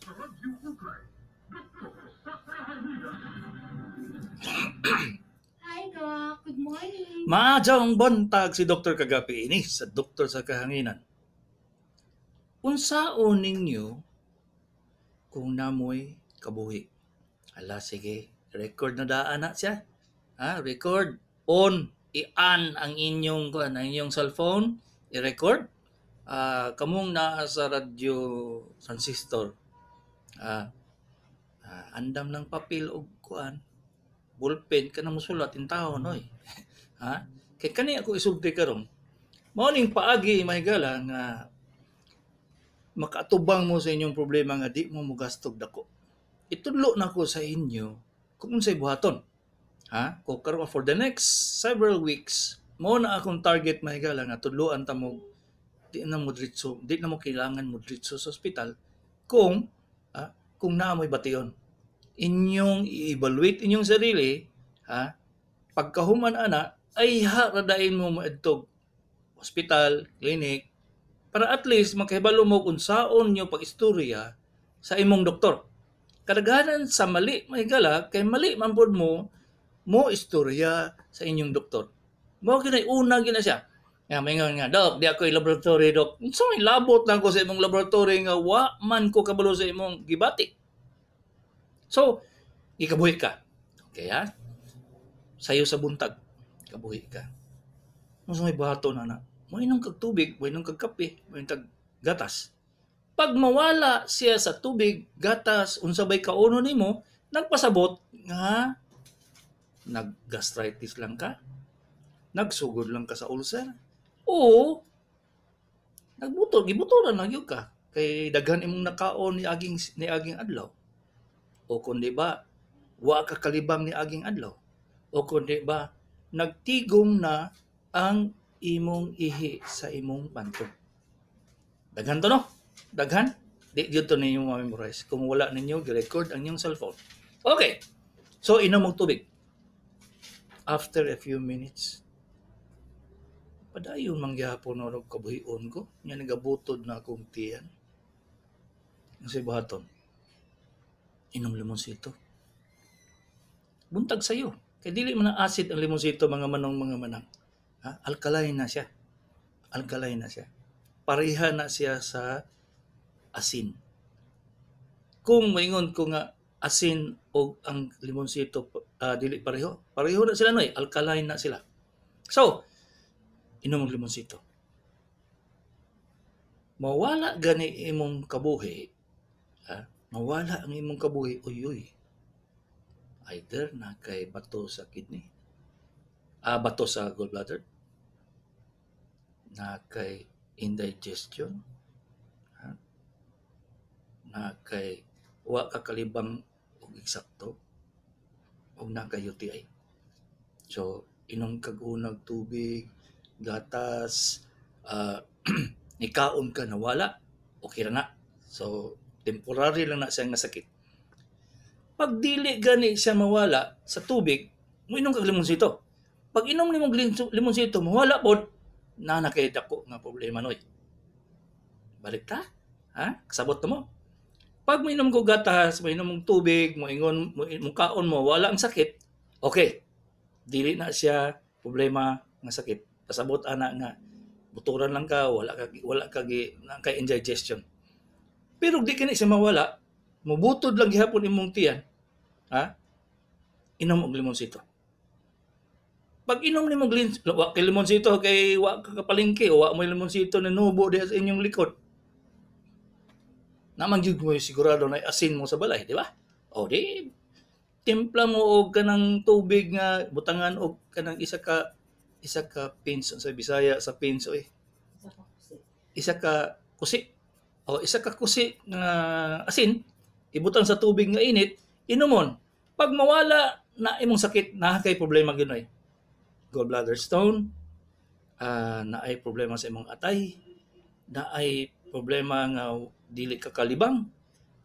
Hi, Doc. Good morning. Maayong buntag, si Dr. Kagapi ini sa Doktor sa Kahanginan. Unsaon ninyo kung namoy kabuhi? Ala, sige, record na daan na siya. Ha, record on, i-on ang inyong kuan, ang inyong cellphone, i-record. Kamong naa sa radyo transistor. Andam lang papel og kuan, ballpen ka na mosulat intawon oy. Ha? Kay kani ako isulti karon. Mao ning paagi, mahigala, nga makaatubang mo sa inyong problema nga di mo mogastog dako. Itudlo nako sa inyo kung unsay buhaton. Ha? Kung karon for the next several weeks, mao na akong target, mahigala, nga tudloan ta mo di na mo diretso, di na mo kailangan mo diretso sa ospital kung naa mo'y bation. Inyong i-evaluate inyong sarili, ha? Pagkahuman ana, ay ha radain mo moadtog hospital, clinic, para at least makahibalo mo kung saon nyo pag-istorya sa imong doktor. Kadaghanan sa mali, mahigala, kay mali man pod mo mo istorya sa inyong doktor. Mao gyud una gyud na siya. Nga maingon nga, "Dok, di ako laboratory, dok." Unsa may labot lang ko sa imong laboratory nga wa man ko kabalo sa imong gibati? So, ikabuhi ka. Okay, ha? Sayo sa buntag, kabuhi ka. Unsa may buhaton ana? Moinom kag tubig, moinom kag kape, moinom kag gatas. Pag mawala siya sa tubig, gatas, unsa bay kauno nimo, nagpasabot nga nag-gastritis lang ka, nagsugod lang ka sa ulcer, o nagbuto, gibutoran lang gyud ka kay daghan imong nakaon ni aging adlaw. O kun di ba wa ka kalibang ni aging adlaw. O kun di ba nagtigom na ang imong ihi sa imong pantog. Daghan to, no? Daghan. Di gyud to ninyo ma-memorize kung wala ninyo gi-record ang inyong cellphone. Okay. So inom og tubig. After a few minutes, padayon man gihapon og kabuhion ko. Nya nagabutod na akong tiyan. Unsay buhaton? Inom limonsito. Buntag sayo. Kay dili man na acid ang limonsito, mga manong, mga manang. Ha? Alkaline na siya. Alkaline na siya. Pareha na siya sa asin. Kung maingon ko nga asin o ang limonsito dili pareho, pareho na sila noy, alkaline na sila. So, inom og limonsito. Mawala gani imong kabuhi, ha? Mawala ang imong kabuhi, uy uy. Either na kay bato sa kidney, bato sa gallbladder, na kay indigestion, ha? Na kay wa ka kalibang og eksakto, og na kay UTI. So, inom kag unag tubig, gatas, nikaon ka, nawala, okay ra na. So, temporary lang na siya nga sakit. Pag dili gani siya mawala sa tubig, moinom kag limonsito. Pag inom nimo limonsito, mawala pod, na na kay dako nga problema noy. Balik ta? Ha? Kasabot na mo? Pag moinom ko gatas, moinom mong tubig, moingon, mo kaon mo, wala ang sakit, okay. Dili na siya problema nga sakit. Kasabot ana nga buturan lang ka, wala ka gi na kay indigestion. Pero di kini siya mawala, mubutod lang gihapon imong tiyan, ha? Inom og limonsito. Pag inom nimo wa kay limonsito kay wa ka kapalengke, wa mo limonsito na nubo diha sa inyong likod. Naman gyud mo sigurado na asin mo sa balay, di ba? O di timpla mo og kanang tubig nga butangan og kanang isa ka pinch, sa Bisaya sa pinch oy. Isa ka kusi. O isa ka kusi nga asin ibutang sa tubig nga init, inumon. Pag mawala na imong sakit, naa kay problema gyud oy. Gallbladder stone, naay problema sa imong atay, naay problema nga dili ka kalibang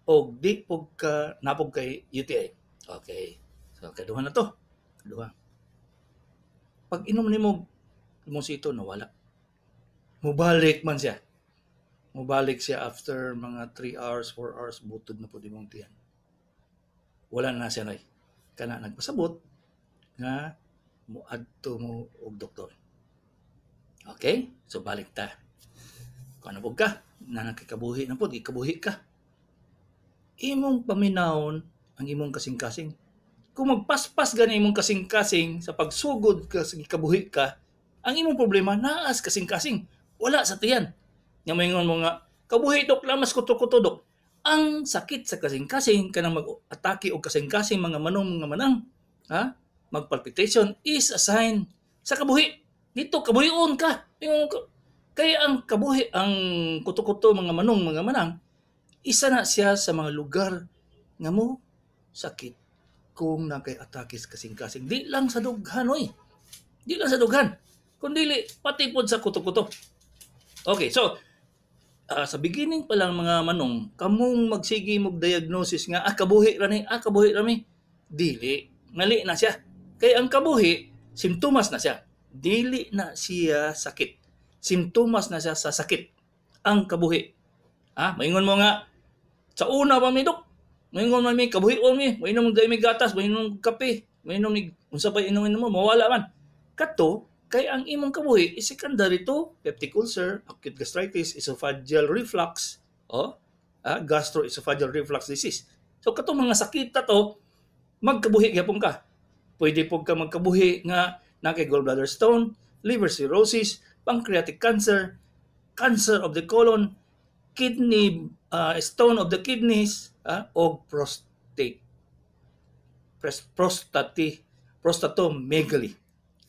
o di pug ka napog kay UTI. Okay. So kaduha na to. Kaduha. Pag inom nimo limonsito, nawala. Mubalik man siya. Mubalik siya after mga 3 hours, 4 hours, butod na pud imong tiyan. Wala na siya, noy. Kana nagpasabot nga muadto mo og doktor. Okay? So balik ta. Kung ano pud ka, na nakikabuhi na pud, ikabuhi ka. Imong paminawon ang imong kasing-kasing. Kung magpaspas gani imong kasing-kasing sa pagsugod ka sa gikabuhi ka, ang imong problema naa sa kasing-kasing, wala sa tiyan. Nga moingon mo nga, "Kabuhi, dok, lamas kuto-kuto, dok." Ang sakit sa kasing-kasing kanang mag-atake og kasing-kasing, mga manong, mga manang, ha? Magpalpitation is a sign sa kabuhi. Dito kabuhion ka. Ingon ko, kay ang kabuhi, ang kuto-kuto, mga manong, mga manang, isa na siya sa mga lugar nga mo sakit kung naa kay atake sa kasing-kasing. Di lang sa dughan, oy. Di lang sa dughan. Kundi pati pod sa kuto-kuto. Okay, so sa beginning pa lang, mga manong, kamong magsige mog diagnosis nga ah, kabuhi ra ni, ah, kabuhi ra mi. Dili, mali na siya. Kay ang kabuhi, simptomas na siya. Dili na siya sakit. Simptomas na siya sa sakit. Ang kabuhi. Ah, maingon mo nga sa una pa mi, dok. Maingon man mi kabuhi mi, mainom mi gatas, mainom kape, mainom mi unsa pa inumin mo, mawala man. Kato kay ang imong kabuhi is secondary to peptic ulcer, acute gastritis, esophageal reflux, oh, gastroesophageal reflux disease. So katong mga sakit to, magkabuhi gyapon ka. Pwede pud ka magkabuhi nga naa kay gallbladder stone, liver cirrhosis, pancreatic cancer, cancer of the colon, kidney stone of the kidneys, o prostate. Prostati, prostatomegaly.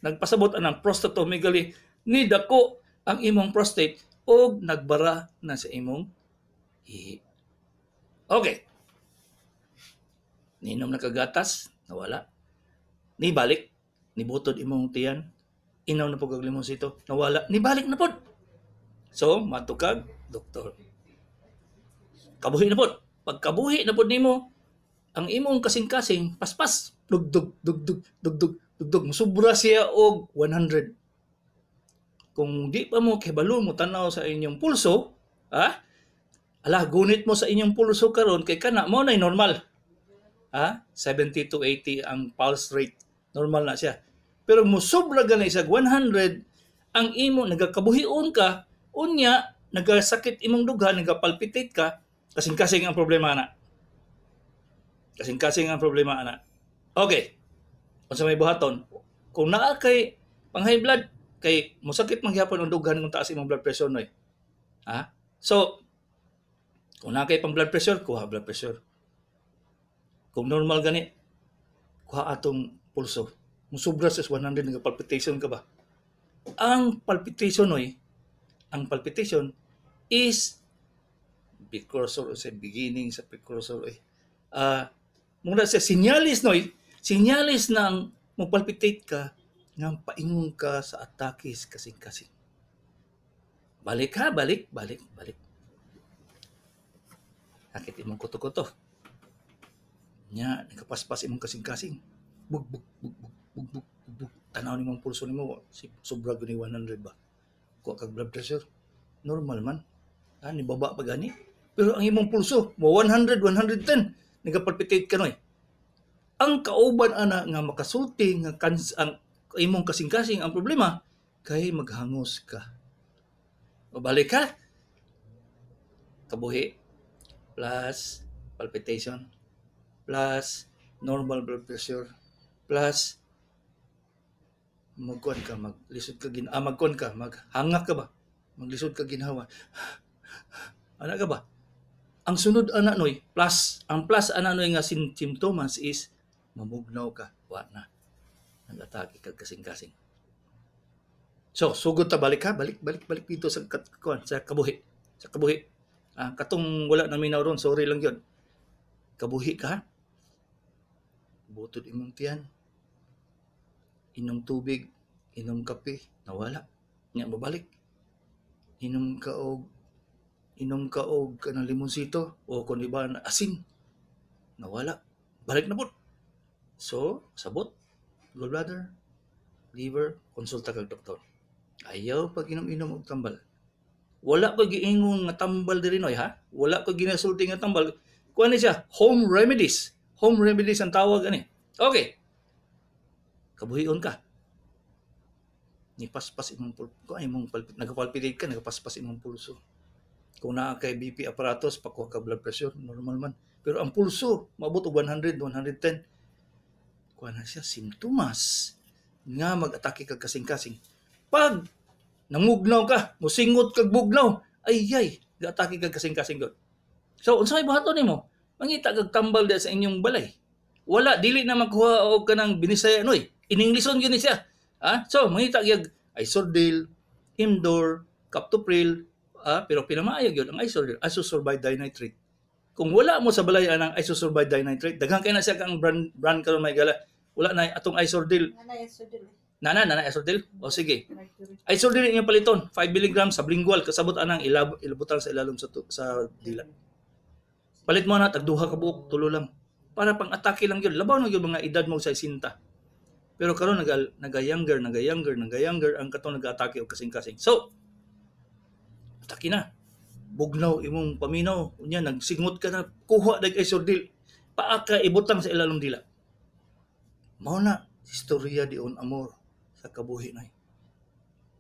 Nagpasabot anang prostatomegaly, ni dako ang imong prostate og nagbara na sa imong ihi. Okay. Ninom na kagatas, nawala. Ni balik, nibutod imong tiyan, inom na pud kag limonsito, nawala, nibalik na pod. So, matukag doktor. Kabuhi na pod. Pagkabuhi na pod nimo, ang imong kasing-kasing paspas, dugdug dugdug dugdug dugdug, musobra siya og 100. Kung di pa mo kahibalo mo tanaw sa inyong pulso, ha? Ala, gunit mo sa inyong pulso karon kay kana mo na normal. Ha? 70 to 80 ang pulse rate. Normal na siya. Pero musobra gani sa 100, ang imo nagakabuhion ka, unya nagasakit imong dughan, nagapalpitate ka, kasing-kasing ang problema na. Kasing-kasing ang problema ana. Okay. Unsa may buhaton? Kung naa kay pang high blood, kay mosakit man gyapon ang dughan kung taas imong blood pressure, noy. Ha? So, kung naa kay pang blood pressure, kuha blood pressure. Kung normal gani, kuha atong pulso. Musobra sa 100, nagapalpitation ka ba? Ang palpitation, noy, ang palpitation is precursor o sa beginning sa precursor eh. Muna sa sinyalis, noy, sinyalis ng mo palpitate ka nga paingon ka sa atake sa kasing-kasing. Balik ha, balik, balik, balik. Sakit imong kuto-kuto. Nya, nagkapaspas imong kasing-kasing. Bug, bug, bug, bug, bug, bug, bug. Tanaw nimong pulso nimo, si sobra gani 100 ba. Kuha kag blood pressure. Normal man. Ah, ni baba pa gani. Pero ang imong pulso, mo 100, 110, nagapalpitate ka, noy. Ang kauban ana nga makasulti nga ang imong kasing-kasing ang problema kay maghangos ka. Mabalik ka. Kabuhi plus palpitation plus normal blood pressure plus magkuan ka, maglisod ka gin ah, magkuan ka, maghangak ka ba, maglisod ka ginhawa ana ka ba. Ang sunod ana, noy, plus ang plus ana, noy, nga simptomas is mamugnaw ka. Wa na, nag-atake kag kasing-kasing. So sugod ta, balik ha, balik, balik, balik dito sa kuan, sa kabuhi, sa kabuhi. Katong wala na minaw ron, sorry lang yun. Kabuhi ka, butod imong tiyan, inom tubig, inom kape, nawala. Nya babalik, inom ka og kanang limonsito o kung di ba na asin, nawala, balik na pud. So sabot, gallbladder, liver, konsulta kag doktor. Ayaw pag inom-inom og tambal. Wala ko giingon nga tambal diri, noy, ha. Wala ko ginasulti nga tambal. Kuan ni siya, home remedies. Home remedies ang tawag ani. Okay. Kabuhion ka. Ni paspas imong pulso. Kuan imong palpit, nagapalpitate ka, nagapaspas imong pulso. Kung naa kay BP aparatos, pakuha ka blood pressure, normal man. Pero ang pulso, maabot og 100, 110. Kuan na siya, simptomas nga mag-atake kag kasing-kasing. Pag namugnaw ka, musingot kag bugnaw, ay ay, gaatake kag kasing-kasing gud. So, unsa may buhaton nimo? Mangita kag tambal diya sa inyong balay. Wala, dili na makuha og kanang binisaya, noy. Iningleson gyud ni siya. Ha? So, mangita gyud Isordil, Imdor, Captopril, pero pinamaayo gyud ang Isordil, isosorbide dinitrate. Kung wala mo sa balay anang isosorbide dinitrate, daghan kay na siya kang brand karon, may gala. Wala na atong Isordil. Nanay sudol. Nana, nana Isordil? O sige. Isordil inyong paliton, 5 mg sublingual, kasabot anang ilabutan sa ilalom sa dila. Palit mo na tag duha ka buok, tulo lang. Para pang atake lang yun. Labaw na yun mga edad mo sa 60. Pero karon naga-younger, naga-younger, naga-younger ang katong nag-atake og kasing-kasing. So, atake na. Bugnaw imong paminaw. Unya nagsingot ka na, kuha dag Isordil. Paa ka ibutang sa ilalom dila. Mao na istorya di on amor sa kabuhi na.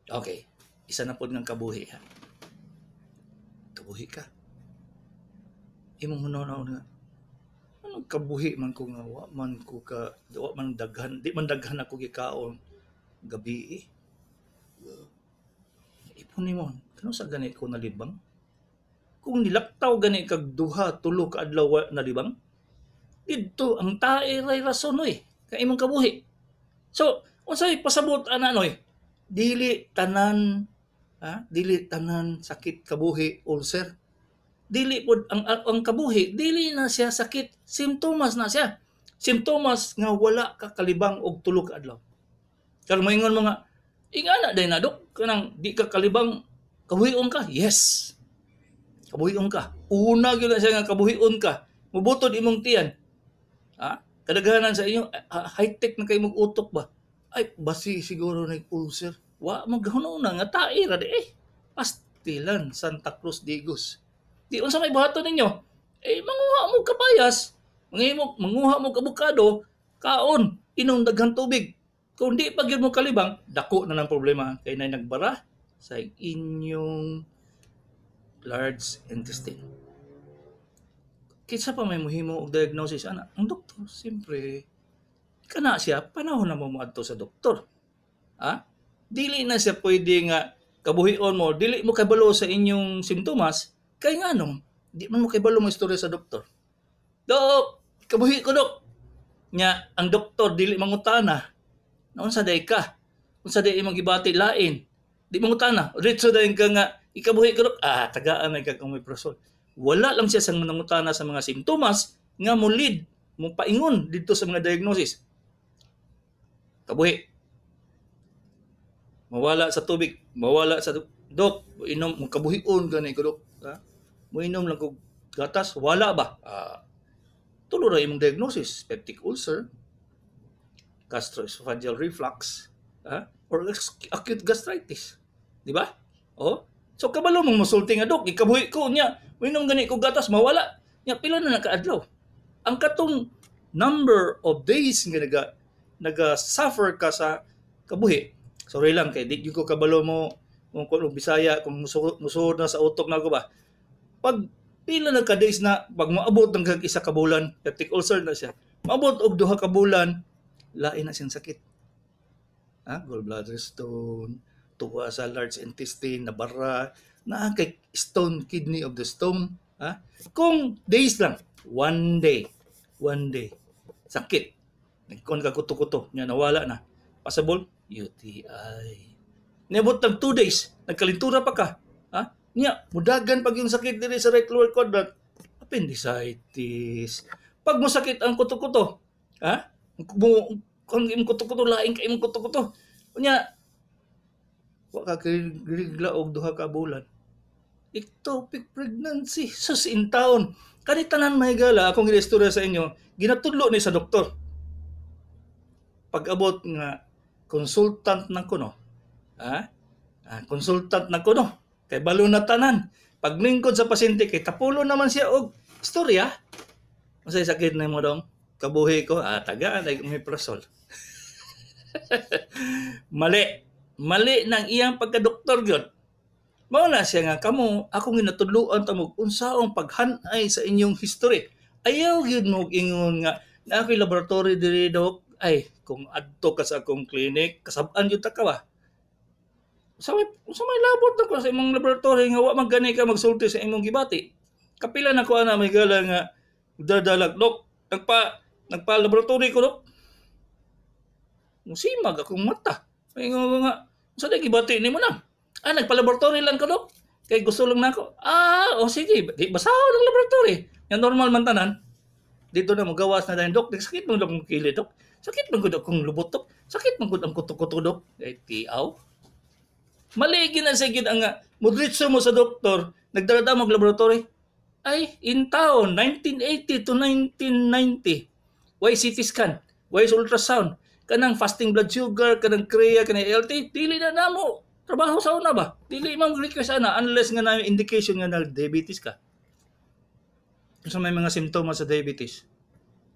Okay, isa na pod ng kabuhi, ha. Kabuhi ka. Imong hunaw nga, anong kabuhi man ko nga wa man ko ka wa man daghan, di man daghan ako gikaon gabi eh. Ipon nimo, kano sa ganit ko nalibang? Kung nilaktaw gani kag duha tulo ka adlaw wa nalibang, didto ang tae ray rason, oy, kay imong kabuhi. So, unsay pasabot ana, noy? Dili tanan, ha? Dili tanan sakit kabuhi ulcer. Dili pod ang kabuhi, dili na siya sakit, simptomas na siya. Simptomas nga wala ka kalibang og tulo ka adlaw. Karon moingon mo nga, ingana day na, dok, kanang di ka kalibang, kabuhion ka. Yes. Kabuhion ka. Una gyud na siya nga kabuhion ka. Mubutod imong tiyan. Ha? Kadaghanan sa inyo, high-tech na kayo mag-utok ba? Ay, basi siguro nag ulcer. Wa maghuno na nga tae ra di eh. Pastilan, Santa Cruz Digos. Di unsa may buhaton ninyo? Eh manguha mo kapayas, manguha mo abukado, kaon, inom daghang tubig. Kung di pa gyud mo kalibang, dako na ng problema kay nay nagbara sa inyong large intestine. Kinsa pa may mohimo og diagnosis ana? Ang doktor, siyempre. Kana siya, panahon na mo moadto sa doktor. Ha? Dili na siya pwede nga kabuhion mo, dili mo kabalo sa inyong simptomas, kay nganong di man mo kabalo mo istorya sa doktor. "Dok, kabuhi ko, dok." Nya ang doktor dili mangutana. Na unsa day ka? Unsa day imong gibati lain? Di mangutana. Diretso dayon ka nga ikabuhi ko, dok. Ah, tagaan na ka kung may prosol. Wala lang siya sa nangutana sa mga simptomas nga mo lead, mo paingon dito sa mga diagnosis. Kabuhi. Mawala sa tubig, mawala sa dok, inom mo kabuhion gani ko, dok. Ha? Moinom lang kog gatas, wala ba? Ah, tulo ra imong diagnosis, peptic ulcer, gastroesophageal reflux, ha? Or acute gastritis. Di ba? Oh. So kabalo mong mosulti nga, "Dok, ikabuhi ko nya, moinom gani ko gatas, mawala." Nya pila na nakaadlaw? Ang katong number of days nga naga suffer ka sa kabuhi. Sorry lang kay di gyud ko kabalo mo kung kung Bisaya kung musuod na sa utok na ko ba. Pag pila na ka days na pag moabot ng kag isa ka bulan, peptic ulcer na siya. Moabot og 2 ka bulan, lain na siyang sakit. Ha? Gallbladder stone, tuwa sa large intestine, nabara, naa kay stone, kidney of the stone. Ha? Kung days lang, one day, one day, sakit. Nagkon ka kuto-kuto, nya nawala na. Possible, UTI. Niabot nag 2 days, nagkalintura pa ka. Ha? Nya, mudagan pag yung sakit diri sa right lower quadrant, appendicitis. Pag mo sakit ang kuto-kuto, ha? Mo kung imong kuto-kuto lain kay imong kuto-kuto. Unya, wa ka rigla og 2 ka bulan. Ectopic pregnancy. Sus in taon. Kani tanan, mga higala, akong ginistorya sa inyo, ginatudlo ni sa doktor. Pag-abot nga consultant na kuno. Ha? Ah, consultant na kuno. Kay balo na tanan. Paglingkod sa pasyente, kay tapulo naman siya og istorya. Unsay sakit nimo dong? Kabuhi ko, tagaan ay omeprazole. Mali. Mali nang iyang pagkadoktor gyud. Mao na siya nga kamo akong ginatudloan tamog unsaong paghanay sa inyong history. Ayaw gyud mo ingon nga naa koy laboratory diri dok. Ay, kung adto ka sa akong clinic, kasab-an gyud ta ka ba? Sa may labot na ko sa imong laboratory nga wa man gani ka magsulti sa imong gibati. Kapila na ko ana may gala nga dadalag dok, nagpa laboratory ko dok. Musimag akong mata. May nga sa di gibati nimo na. Ah, nagpa-laboratory lang ko dok. Kay gusto lang nako. Ah, o sige, di basahon ang laboratory. Nga normal man tanan. Dito na mogawas na dayon dok. Sakit man dok ang kilid dok. Sakit man gud akong lubot dok. Sakit man gud ang kuto-kuto dok. Ay tiaw. Mali gid na sa gid ang mudritso mo sa doktor, nagdala mo og laboratory. Ay, in town 1980 to 1990. Way CT scan, way ultrasound, kanang fasting blood sugar, kanang creya, kanang ALT, dili na namo. Trabaho sa una ba? Dili man request ana unless nga na indication nga na diabetes ka. Unsa may mga simptomas sa diabetes?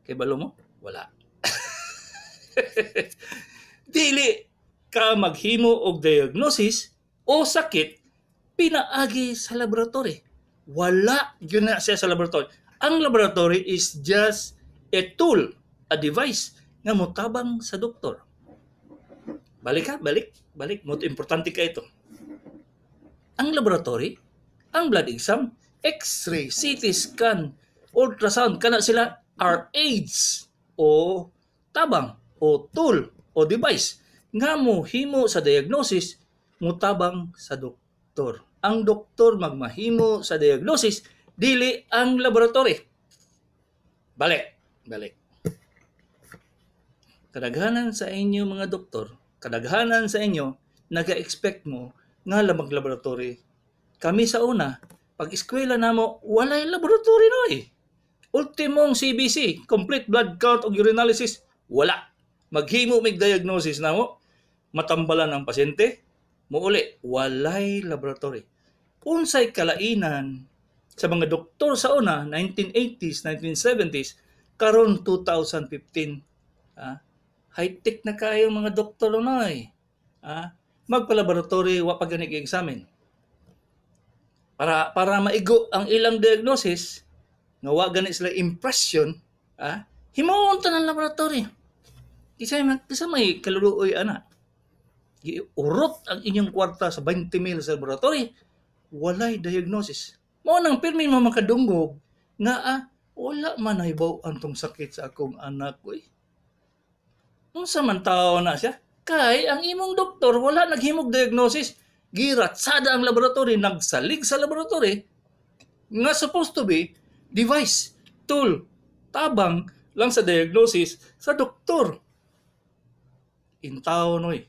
Kay balo mo? Wala. Dili ka maghimo og diagnosis o sakit pinaagi sa laboratory. Wala gyud na siya sa laboratory. Ang laboratory is just a tool, a device nga motabang sa doktor. Balik ha, balik, balik. Mo importante ka ito. Ang laboratory, ang blood exam, X-ray, CT scan, ultrasound, kana sila are aids o tabang o tool o device nga mo himo sa diagnosis mutabang sa doktor. Ang doktor magmahimo sa diagnosis, dili ang laboratory. Balik, balik. Kadaghanan sa inyo mga doktor, kadaghanan sa inyo naga-expect mo nga lamang laboratory. Kami sa una, pag eskwela namo, walay laboratory noy. Ultimong CBC, complete blood count ug urinalysis, wala. Maghimo mig diagnosis namo, matambalan ang pasyente, muuli, walay laboratory. Unsay kalainan sa mga doktor sa una, 1980s, 1970s, karon 2015, high-tech na kayo mga doktor noy. Magpa-laboratory, wa pa gani examine. Para maigo ang ilang diagnosis, nga wa gani sila impression, himuon ta ng laboratory. Kisa may kaluluoy ana. Giurot ang inyong kwarta sa 20 mil sa laboratory, walay diagnosis. Mao nang pirmi mo makadungog nga wala man nahibaw-an tong sakit sa akong anak oy. Unsa man tao na siya? Kay ang imong doktor wala naghimog diagnosis. Giratsada ang laboratory, nagsalig sa laboratory nga supposed to be device, tool, tabang lang sa diagnosis sa doktor. Intaw noy.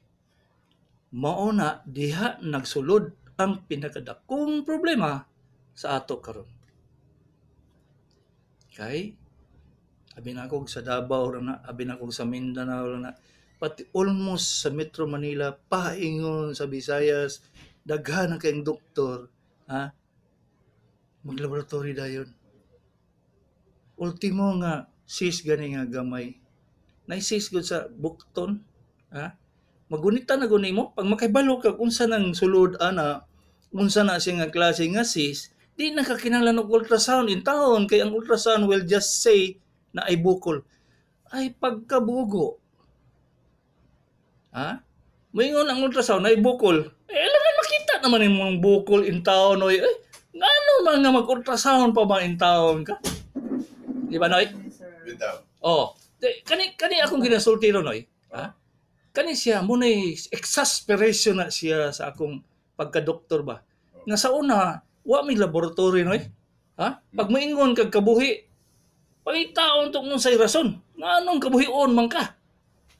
Mao na diha nagsulod ang pinakadakong problema sa ato karon. Kay abi na ako sa Davao ra na, abi na ako sa Mindanao ra na, pati almost sa Metro Manila, paingon sa Visayas, daghan ang kayong doktor, ha? Maglaboratory dayon. Ultimo nga sis gani nga gamay. Nay sis gud sa bukton, ha? Magunita na guni mo pag makahibalo kag unsa nang sulod ana, unsa na siya nga klase nga sis, di na ka kinahanglan og ultrasound in taon kay ang ultrasound will just say na ay bukol. Ay pagkabugo. Ha? Moingon ang ultrasound ay bukol. Eh alangan makita naman imong bukol in taon oy. Eh ngano man nga mag-ultrasound pa ba in taon ka? Di ba, Noy? Bitaw. Oh, di, kani kani akong ginasulti ron, Noy. Ha? Kani siya mo exasperation na siya sa akong pagka-doktor ba. Nga sa una, wa may laboratory, Noy. Ha? Pag moingon kag kabuhi, pangitaon to kung unsay rason. Nganong kabuhion man ka?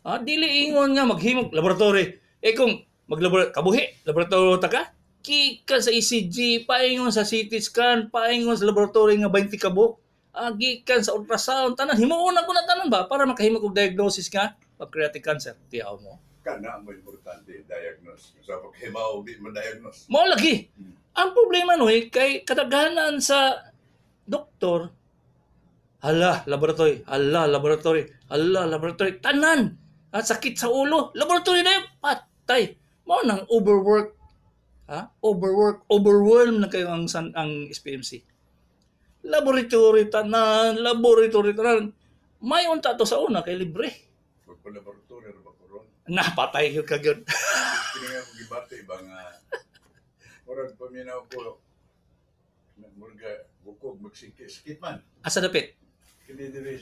Ha? Dili ingon nga maghimog laboratory. Eh kung maglabor kabuhi, laboratory ta ka? Gikan sa ECG, paingon sa CT scan, paingon sa laboratory nga 20 ka buok. Ah, gikan sa ultrasound, tanan himuon na ko na tanan ba para makahimo kog diagnosis nga pancreatic cancer. Tiyaw mo. Kana mo importante diagnose. Sa paghimaw di ma-diagnose. Mao lagi. Ang problema noy kay kadaghanan sa doktor, hala, laboratory, hala, laboratory, hala, laboratory, tanan. At sakit sa ulo, laboratory na yun, patay. Mao nang overwork, ha? Overwork, overwhelm na kayo ang SPMC. Laboratory tanan, laboratory tanan. May unta to sa una kay libre. Magpa-laboratory ra ba ko ron? Na patay gyud ka gyud. Kini nga akong gibati ba nga murag paminaw ko na murga bukog magsikit man. Asa dapit? Kini diri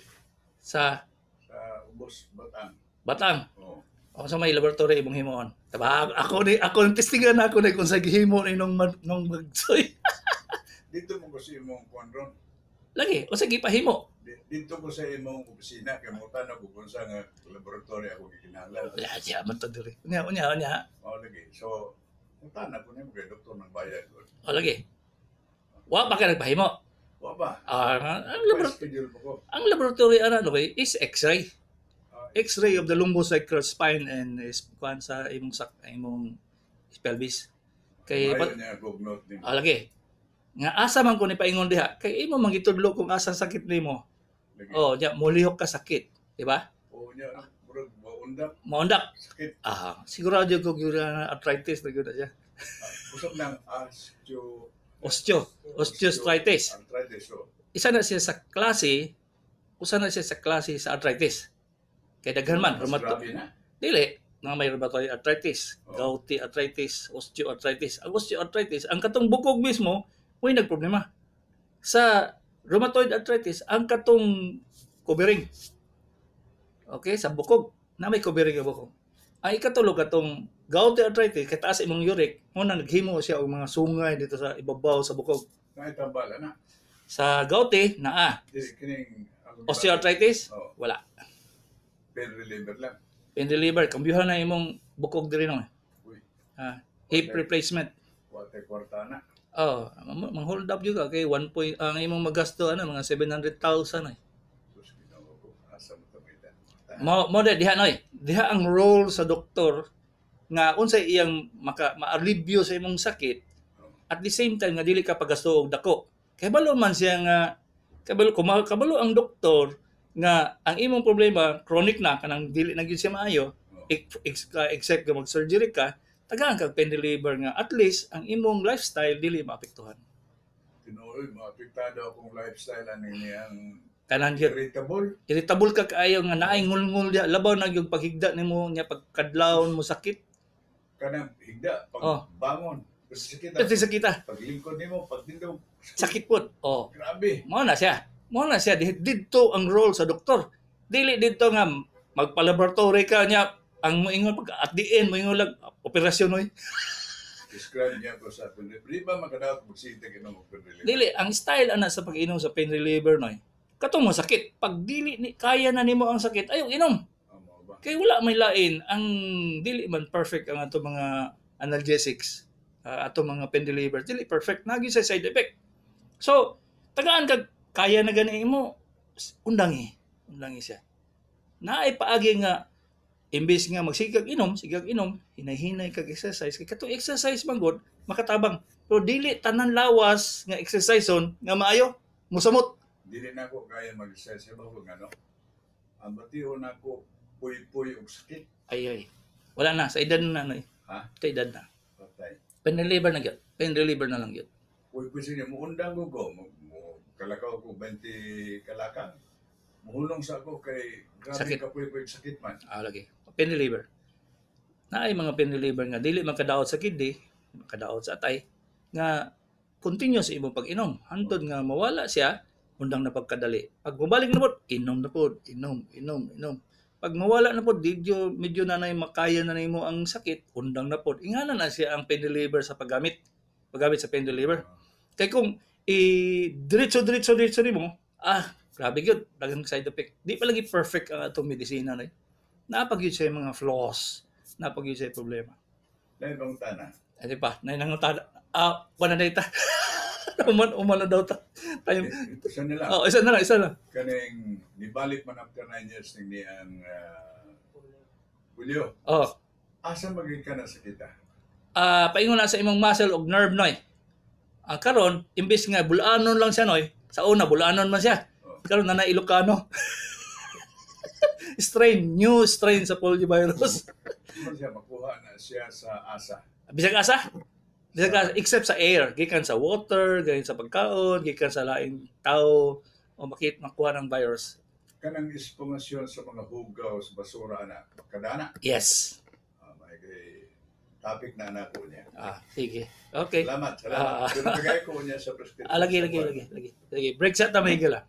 Sa sa ubos Batang. Batang. Oh. Ako sa may laboratory imong himuon. Taba ako ni ako testingan ako ni kung sa gihimo ni nung magsoy. Dito mo ko sa imong kuan ron. Lagi, o sige pahimo. Dito ko sa imong opisina kay mo tan-aw ko kung sa nga laboratory ako gikinahanglan. Wala siya man to diri. Unya, unya, unya. Mao lagi. So, mutan ako nimo kay doktor ng bayan ko. O lagi. Wa pa ka nagpahimo. Wa ba? Ah, ang laboratory Schedule pa ko. Ang laboratory ana no kay is X-ray. Ah, X-ray of the lumbosacral spine and is kuan sa imong imong pelvis. Kay Mayo niya ako note nimo. Ah, lagi. Nga asa man ko ni paingon diha kay imo man gitudlo kung asa sakit nimo. Lagi. Oh, nya molihok ka sakit, di ba? Oo niya, murag maundak Maundak. sakit. Ah, sigurado ko gyud na arthritis na gyud na siya. Usap ng osteo Osteoarthritis. Arthritis. So, Isa na siya sa klase, usa na siya sa klase sa arthritis. Kay daghan man mas rheumato grabe na. Dili nga may rheumatoid arthritis, Oh. gouty arthritis, osteoarthritis. Ang osteoarthritis, ang katong bukog mismo, may nagproblema. Sa rheumatoid arthritis, ang katong covering. Okay, sa bukog, na may covering ang bukog. Ang ikatulo katong gouty arthritis, kay taas imong uric, mo na naghimo siya og mga sungay dito sa ibabaw sa bukog. Naitambala na. Sa gouty, naa. Dili kining ako gibati. Osteoarthritis, Oh, wala. Pain reliever lang. Pain reliever, kambyuhan na imong bukog diri no. Uy, Ah, hip replacement. wa tay kwarta na. Oh, mang hold up jud ka kay 1 point ang imong magasto ano mga 700,000 ay. Sus, Ginoo ko. Asa mo ta? Mo mo diha noy. Diha ang role sa doktor nga unsay iyang maka maalibyo sa imong sakit at the same time nga dili ka pagasto og dako. Kay balo man siya nga kabalo kabalo ang doktor nga ang imong problema chronic na, kanang dili na gyud siya maayo except nga mag-surgery ka, tagaan kag pain reliever nga at least ang imong lifestyle dili maapektuhan. Tinuoy, maapektado akong lifestyle ani niyang Kanan gyud. Irritable. Irritable ka kaayo nga naay ngulngul diha, labaw na gyud paghigda nimo nya pagkadlawon mo sakit. Kanang higda, pag bangon, sakit. Pati sakita. Paglingkod nimo, pagtindog, Sakit pod. Oh. Grabe. Mao na siya. Mao na siya didto ang role sa doktor. Dili didto nga magpa-laboratory ka niya ang moingon pag at the end moingon lang operasyon oy. Describe niya ko sa pain reliever. Di ba makadaot magsita kinom og pain reliever? Dili ang style ana sa pag-inom sa pain reliever noy. Katong mo sakit, pag dili ni, kaya na nimo ang sakit, ayaw inom. Oh, mao ba? Kay wala may lain ang dili man perfect ang ato mga analgesics, ato mga pain reliever, dili perfect nagi sa side effect. So, tagaan kag kaya na gani imo, undangi, undangi siya. Naay paagi nga imbes nga magsigag inom, sigag inom, hinay-hinay kag exercise kay katong exercise man gud makatabang. Pero dili tanan lawas nga exercise on nga maayo, musamot. Dili na ako kaya mag-exercise ba ko ngano. Ang bation nako puy-puy og sakit. Ay ay. Wala na sa edad na na. Ha? Sa edad na. Patay. Pain reliever na gyud. Pain reliever na lang gyud. Puy-puy siya muundang ko ko mo kalakaw ko 20 kalakang. Muhulong sa ako kay grabe Sakit. ka puy-puy og sakit man. Ah, lagi. Pain reliever. Naay mga pain reliever nga dili makadaot sa kidney, makadaot sa atay nga continuous imong pag-inom hantod nga mawala siya, undang na pagkadali. Pag mobalik na pod, inom na pod, inom, inom, inom. Pag mawala na pod, medyo medyo na nay makaya na nimo ang sakit, undang na pod. Ingana na siya ang pain reliever sa paggamit. Paggamit sa pain reliever. Kay kung i diretso diretso diretso nimo, ah, grabe gyud, daghang side effect. Di pa lagi perfect ang atong medisina na. Naa pa gyud siya mga flaws, naa pa gyud siya problema. Lain bang tana? Ay, di pa, nay nangutana. Ah, wala na ita. Uman uman na daw ta. Tayo. Isa na lang. Oh, isa na lang, isa na. Kaning nibalik man after 9 years ning niyang Julio. Oh. Asa maging ka na sakita? Ah, paingon na sa imong muscle og nerve noy. Ang karon, imbes nga bulanon lang siya noy, sa una bulanon man siya. Oh. Karon na na Ilocano. Strain, new strain sa poliovirus. Mo siya makuha na siya sa asa. Bisag asa? Bisag asa, except sa air, gikan sa water, gikan sa pagkaon, gikan sa laing tao o makit makuha ng virus. Kanang espumasyon sa mga hugaw sa basura na kadana. Yes. Ah, may kay topic na nako niya. Ah, sige. Okay. Salamat, salamat. Ah. Pero tagay ko niya sa prescription. Ah, lagi, lagi, lagi, lagi. Lagi. Break sa ta mahigala.